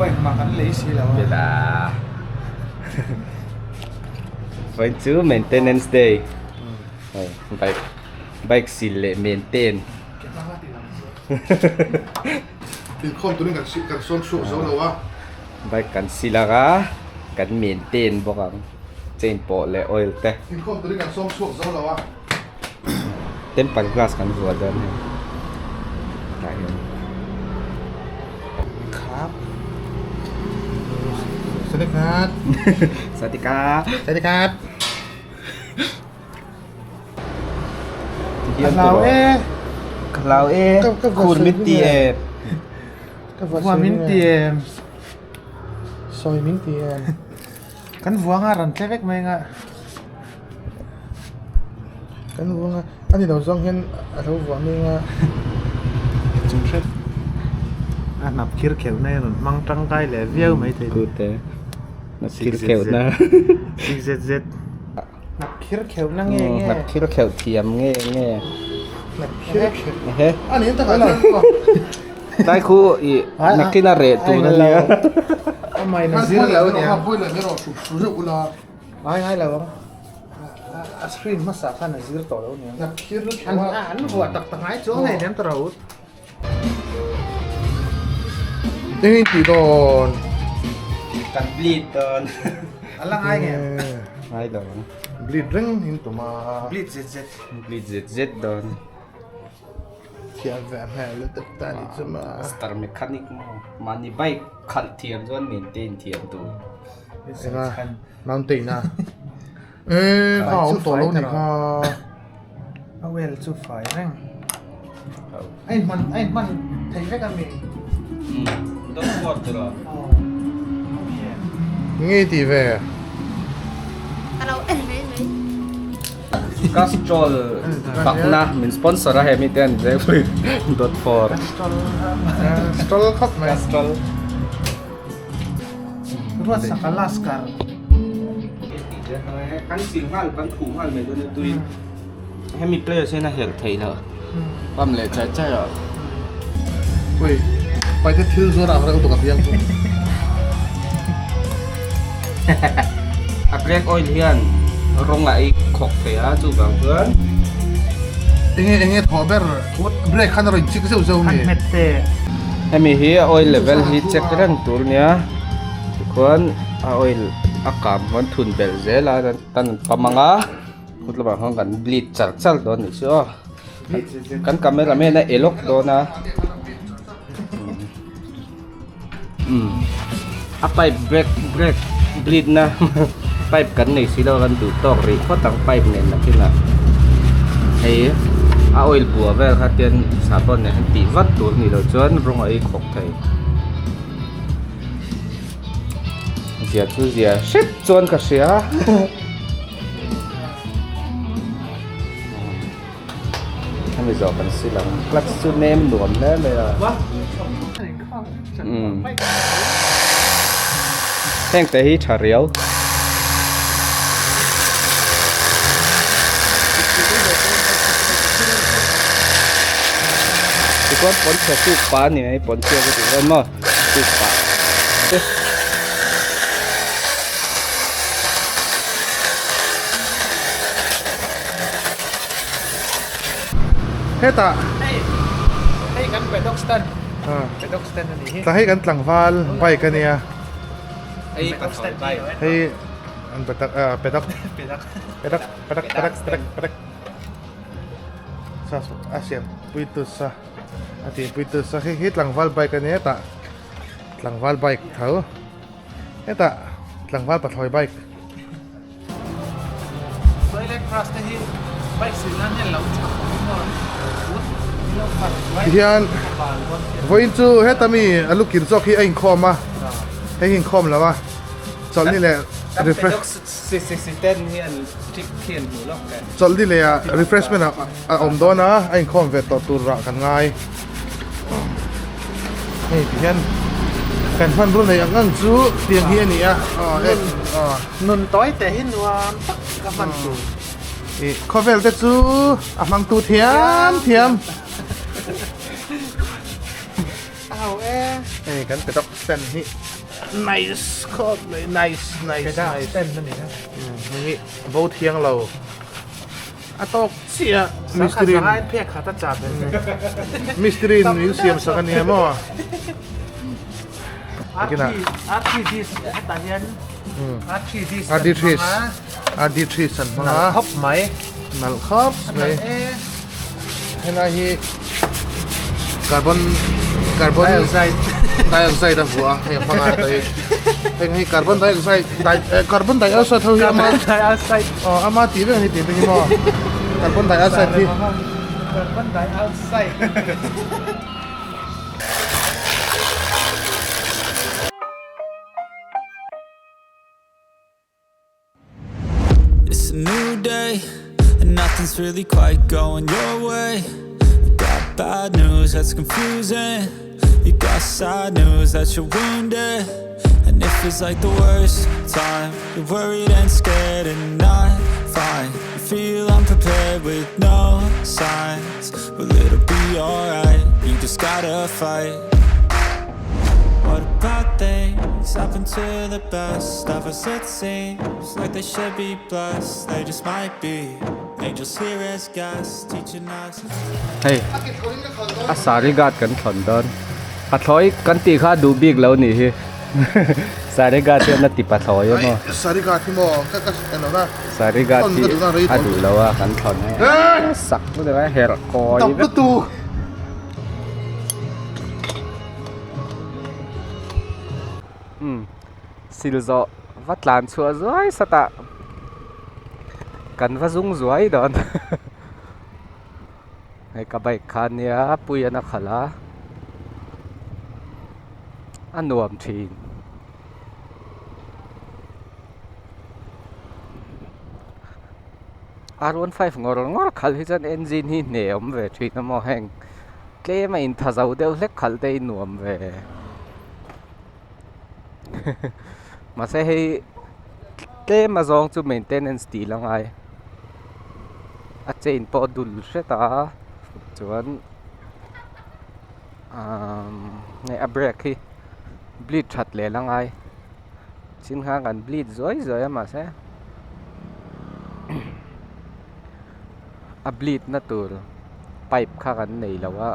Engmah kan lei si lo a. Bela. Vawiin chu maintenance day. Hei bike bike sil leh maintain. Inkhawm turin kan kan sawm chhuak zo lo a. Bike kan sil ang a, kan maintain bawk ang. Chain pawh leh oil te. Inkhawm turin kan sawm chhuak zo lo a. Temper glass kan vuah dawn hei tah hian. Khap. Sadikat. Sadikat. Sadikat. Ka hlau e. Ka hlau e. Khur min ti em. Vua min ti em. Sawi min ti em. Kan vuanga rawn tle vek mai anga. Kan vuanga a ni lo zawng hian a lo vuah mai anga. Chung hret a hnap khir kheuh na hian rawn hmang tangkai leh viau mai thei. Kute hnap khir kheuh na. CZZ Hnap khir kheuh na nge nge. Hnap khir kheuh thiam nge nge. Hnap khir kheuh. Ehe. A ni takah chuan. Tlai khu i nakin a reh tur a nia. Amah in a zir lo nia. Boiler hi erawh hruk hru reuh ula. Ngai ngai lo ang. A screen hmasa khan a zir tawh lo nia. Hnap khir kheuh a. An vuah tak tak ngai chuang hei nem ta ro. Eng in tih dawn? Kan bleed dawn. A la ngai nge? Ngai lo. Bleed reng in tum a. Bleed zet zet. Bleed zet zet dawn. Thiam ve hmel lutuk ta ni chu ma. Star mechanic maw? Mahni bike khalh thiam chuan maintain thiam tur. Enga mountain a. Eee kha a awm tawh lo ni kha. A well chu fai reng. A inhman a inhman thei vek a mi. Dawt kuat tur a. Nge tih ve? Ka lo en mai mai. Castrol fakna min sponsor a hemi te an zepui dawt for. Castrol khawp mai. Castrol. Ruat saka Laskar. Kan sil nghal kan khuh nghal mai dawn a tui hemi players hian a helh theih loh pump leh chai chai ah. Ui paite thil zuar ang reuh tuk a piang chu. A brake oil hian rawng a ei khawk thei a chuvang chuan. Enge enge thaw ber brake khan a rawn chik zeuh zeuh mi. Hemi hi a oil level hi check reng tur nia tikhuan a oil a kam huan thun belh zel a tan an pam ang a khut lamah khuan kan bleed char char dawn a nih chu aw kan camera man a elawk dawn a umm a pipe brake brake bleed na pipe kan nei si lo a kan duh tawk rih phawt ang pipe nen nakinah hei a oil bua vel kha tian sahbawn nen hian tih vat tur a nih loh chuan rawng a ei khawk thei zia chu zia hrep chuan ka hria. Hemi zawh kan sil ang clutch chu nem nuam hle mai a umm heng te hi tha riau tichuan pawnchhe suk pah a ni mai pawnchhia ka tih dawn maw suk pah te. Hetah Hei hei kan paddock stand paddock stand a nih hi. Tah hei kan tlangval bike a nia. Hei pathlawi bike. Hei an paddock ah paddock paddock paddock paddock paddock paddock sa a siam pui tu sa a tih pui tu sa khi khi tlangval bike a nia tah tlangval bike tho hetah tlangval pathlawi bike. Tihian vawiin chu heta mi a lu kir zawk hi a inkhawm a hei hi inkhawm lo a chawlhni leh refresh chawlhni leh ah refreshment ah a awm dawn a a inkhawm ve tawh tur ah kan ngai hei tihian kan hmanrua neih ang ang chu tiang hi a ni a aw hei aw. Nun tawi te hi nuam tak ka hman tur. Ih khawvel te chu a hmang tu thiam thiam. A ho e. Hei kan paddock stand hi. Nice khawp mai nice nice nice. Hei hi bo thiang lo a tawk chiah mistiri mistiri in min siam sak ania maw. RD3 an hmang a khawp mai nalh khawp mai helai hi carbon carbon dioxide a vuah a hei a hmang a heta hi heng hi carbon dioxide carbon dioxide ho hi ama aw ama tih vek a ni tih te hi maw carbon dioxide hi carbon dioxide It's a new day And nothing's really quite going your way You got bad news that's confusing You got sad news that you're wounded And it feels like the worst time You're worried and scared and not fine You feel unprepared with no signs Well it'll be alright You just gotta fight What about things happen to the best of us? It seems like they should be blessed. They just might be angels here as guests, teaching us. Hei a sari guard kan thawn dawn pathlawi kan tih kha duh bik lo nih hi sari guard hian a ti pathlawi emaw sari guard hi maw ka ka en lo na sari guard hi a duh lo a kan thawn hei sak a herh kawi vek. Umm sil zawh va tlan chhuah zuai sat ah kan va zung zuai dawn hei ka bike kha ania pui an a khalh a a nuam thin. R15 ngawr ngawr khalh hi chuan engine hi hne awm ve thin a maw heng tlem a intha zo deuh hlek khalh te hi nuam ve mahse hei tlem a zawng chu maintenance tih la ngai a chain pawh a dul hret a chuan ahh hei a brake hi bleed that leh la ngai. Chin kha kan bleed zuai zuai a mahse a bleed na tur pipe kha kan nei lo a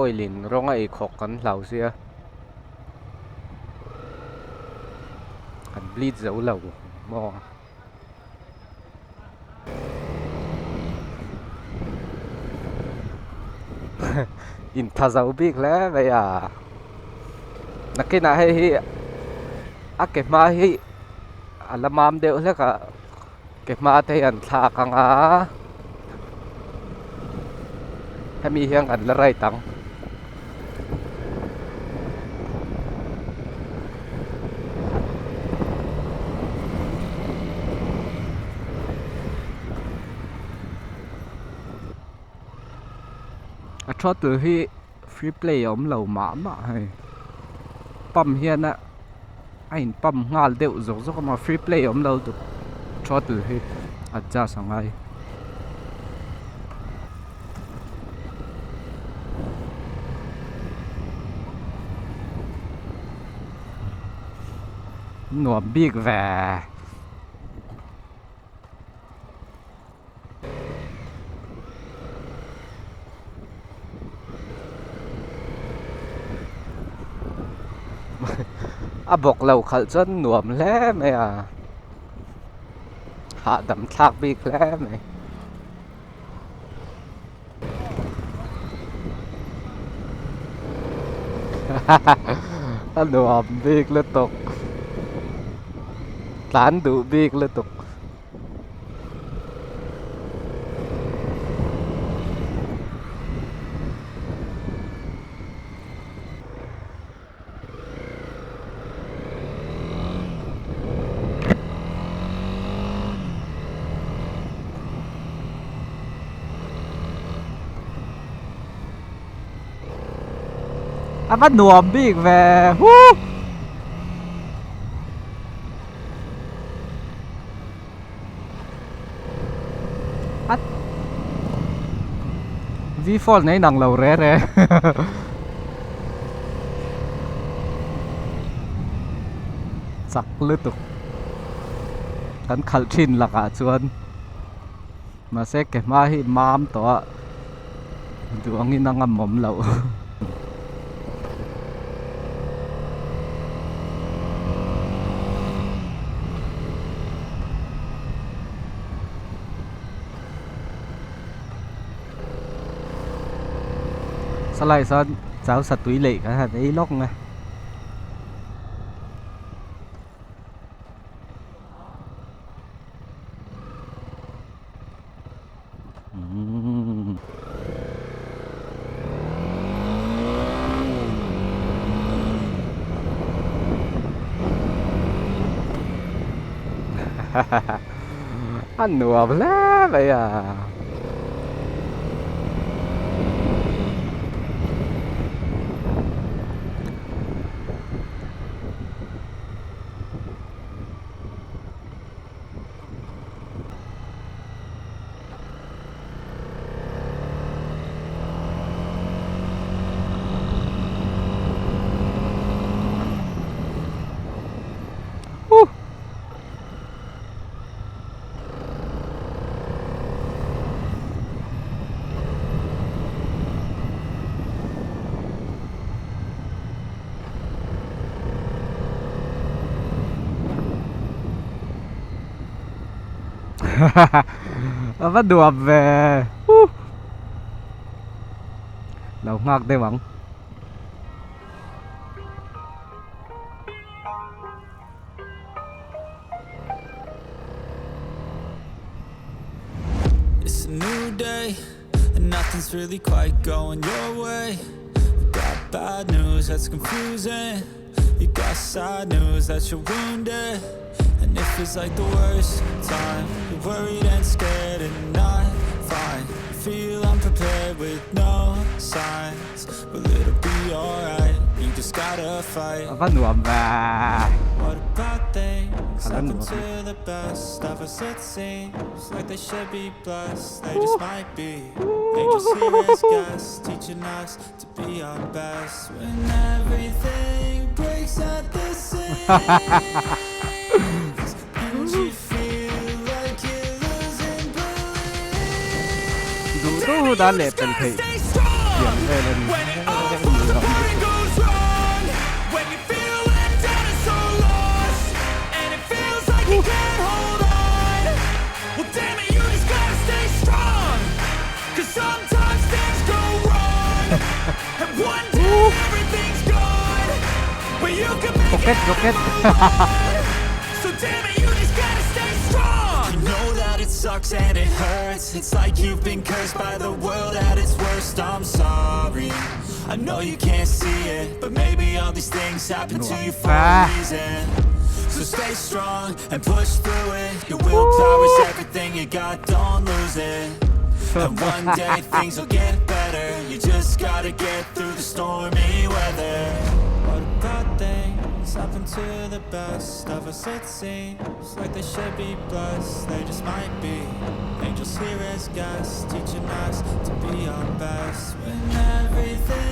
oil in rawng a eikhawk kan hlau sia kan bleed zo lo maw. Intha zo bik hle mai a nakinah hei hi a ke hma hi a la mam deuh hlek a ke hma te hi an thlak ang a hemi hian kan la right ang. A throttle hi free play a awm lo mah mah hei pump hian a a in pump nghal deuh zawk zawk a maw free play a awm lo lutuk throttle hi adjust a ngai. Nuam bik ve. A bawk lo khalh chuan nuam hle mai a hahdam thlak bik hle mai. A nuam bik lutuk tlan duh bik lutuk. A va nuam bik ve huh. V four nei nang lo re re. chak lutuk kan khalh thin lakah chuan mahse ke hma hi mam tawh a duh angin a ngam awm loh. Salai sawn chau satui leih kan han ei lawk ang e. A nuam hle mai a. A va nuam ve huh lo nghak deuh ang. It's a new day and nothing's really quite going your way. You got bad news that's confusing. You got sad news that you're wounded. And it feels like the worst time. You're worried and scared and not fine. You feel unprepared with no signs. Well, it'll be alright. You just gotta fight. A va nuam ve. What about things Alam happen mo. to the best of us? It seems like they should be blessed. They just might be. Angels here as guests, teaching us to be our best. When everything breaks at the seams, and you feel like you're losing belief. Duh duh dan leh pel theih thiam vel a ni. When it all falls apart and goes wrong, when you feel let down and so lost, and it feels like you can't hold on. Well, damn it, you just gotta stay strong. 'Cause sometimes things go wrong, and one day everything's gone. But you can make Rocket, it rocket. So damn it, you just gotta stay strong. You know that it sucks and it hurts. It's like you've been cursed by the world at its worst. I'm sorry. I know you can't see it, but maybe all these things happen to you for a reason. So stay strong and push through it. Your willpower's everything you got, don't lose it. And one day things will get better. You just gotta get through the stormy weather. What about things happen to the best of us? It seems like they should be blessed. They just might be. Angels here as guests, teaching us to be our best. When everything